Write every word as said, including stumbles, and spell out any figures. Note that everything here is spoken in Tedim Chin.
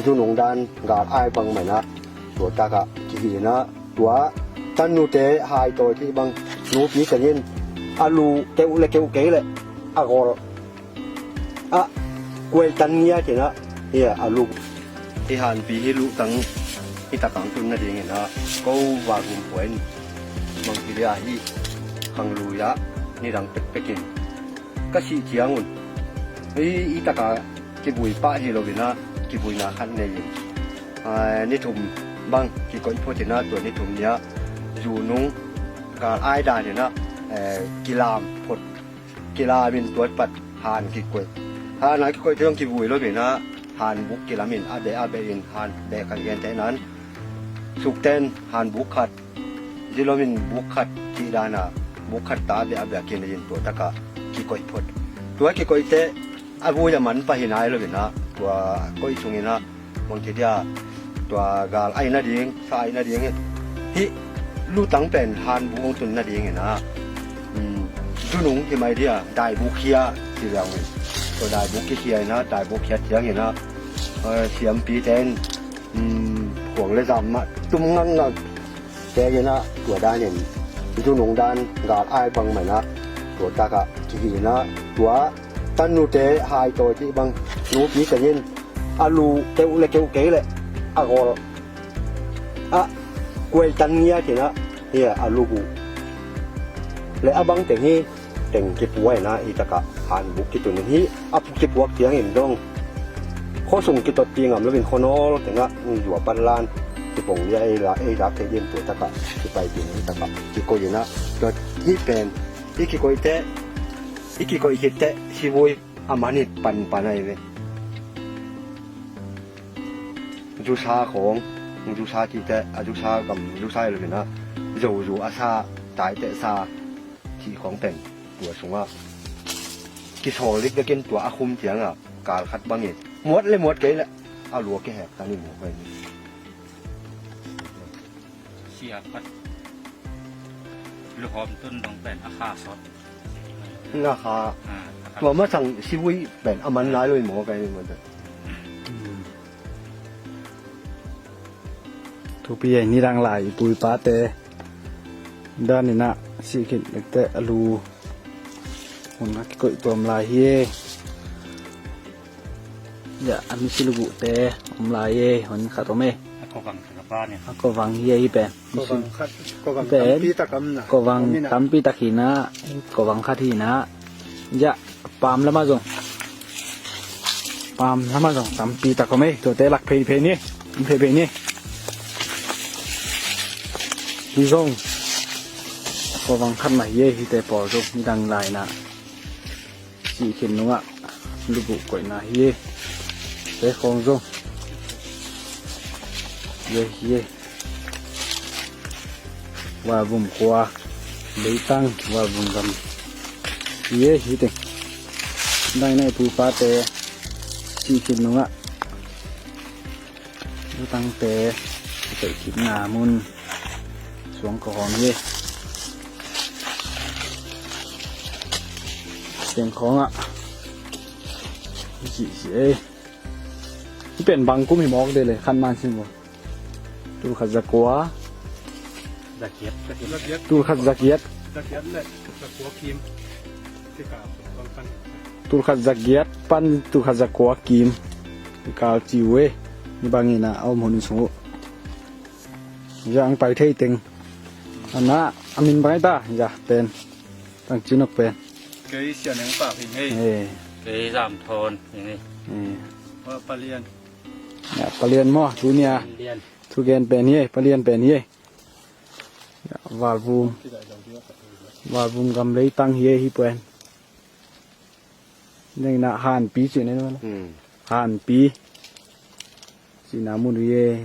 Zunung dan gal ai bang mah in ah, tua takah kihih in ah, tua tanute hai tawi thei bang nupi teng in a lu keuh le keuh kei leh a gol ah kuai tan ngiat in ah, hi a lu. Hi hanpi hi luhtang hi takah tun nading in ah, ko Valvum khua in bangci dia hi khang lui ah nidang pekpek in ka sih ciangun, hi, hi takah kivui pah hi lo in ah, kivuina khat nei in, ah, ni thum bang kikoih phot in ah, tua ni thum ni ah zunung gal ai dan in ah, eh, kilam phot, kilam in tua pat han kikoih. Han a kikoih teng kivui lo in ah, hanbuk kilam in a beh a beh in, han beh khat gentehna in sukten hanbuk khat, zilom in buk khat cih dan a, buk khat ta a beh a beh a kinei in tua takah kikoih phot. Tua kikoih teh a vui a man pah hi nai lo in ah, tua koih sung in ah, bangci dia, tua gal ai nading, sa ai nading hi, hi luhtang pen hanbuk hong tun nading in ah, um, zunung hi mai dia, daibuk khia ci liang in. Tua daibuk kikhia in ah, daibuk khiat ciang in ah, eh, siampi ten, um, khuang le zam mah tum ngakngak. Tua in ah tua dan in zunung dan gal ai bang mah in ah, tua takah kihih in ah, tua tanute hai tawi thei bang nupi teng in a lu keuh le keuh kei leh a gol ah kuai tan ngiat in ah, hi a lu buh le a bang teng hi teng kipua in ah, hi takah hanbuk kitun in, hi a kipuak ciangin dong khuasung kitotpih ngam loin khuanawl tengah zua pan lan kipong liah ei la, ei lak thei ding, tua takah kipaipih in, hi takah kikoih in ah, tua hih pen i kikoih teh, i kikoih khit teh sivui a man hi panpan ahi ve. Zusa khawng, zusa cih teh a zusa gam zusa hi lo in ah, zozu a sa, taiteh sa cih khawng pen tua sungah kisawl dikdekin tua a khum ciangah kal khat bangin muat le muat kei leh a lua kihek ta ni maw, koi ni. Sia pat luhawm tun dong pen a kha sawt. Na kha. Ah, a kha. Tua masang sivui pen a man lai lo in maw, koi ni maw. Thupi ei, nidang lai i pu i pate dan in ah sih khit teh a lu hun a kikoih tuam lai hi ei. Ia, a misi lubuhte om lai ei, hun khat om ei. A kovang khat a pa ni. A kovang hi ei, hi pen. Kovang khat, kovang pen tampi tak om na. Kovang om in ah, tampi tak hi in ah, kovang khat hi in ah. Ia, pam lamah zong, pam lamah zong tampi tak om ei, tuate lak pheiphei ni, pheiphei ni. Hi zong kovang khat mah hi ei, hite pawl zong nidang lai in ah sih khin nungah lubuh koihna hi ei. Te khawng zong hi ei, hi ei. Valvum khua, Leitang, Valvum gam hi ei, hi teng. Nidang in ah i pu i pate sih khin nungah lutangte i koih khitna mun suang ka hawm hi. Teng khawngah hi ci ci ei. Hi pen bang kum hi mawk de le, khan man sin maw. Tul khat za kua. Za giat, za giat. Tul khat za giat. Za giat le za kua kim. Tul khat za giat pan tul khat za kua kim kikal ci uh ei. Hi bangin ah a om hun sung uh. Ia, ang pai thei teng. A na, a min bang ei ta, ia, pen. Tang ci nok pen. Kei Sia Neng Pa Ping ei. Eh. Kei Zam Thawn Ping ei. Eh. Pa, Pa Lian. Ia, Pa Lian maw, tu nia. Lian. Thugen pen hi ei, Pa Lian pen hi ei. Ia, Valvum. Valvum gam Leitang hi ei, hi pen. Nidang in ah Hanpi ci ni maw. Hmm. Hanpi cihna mun uh hi ei.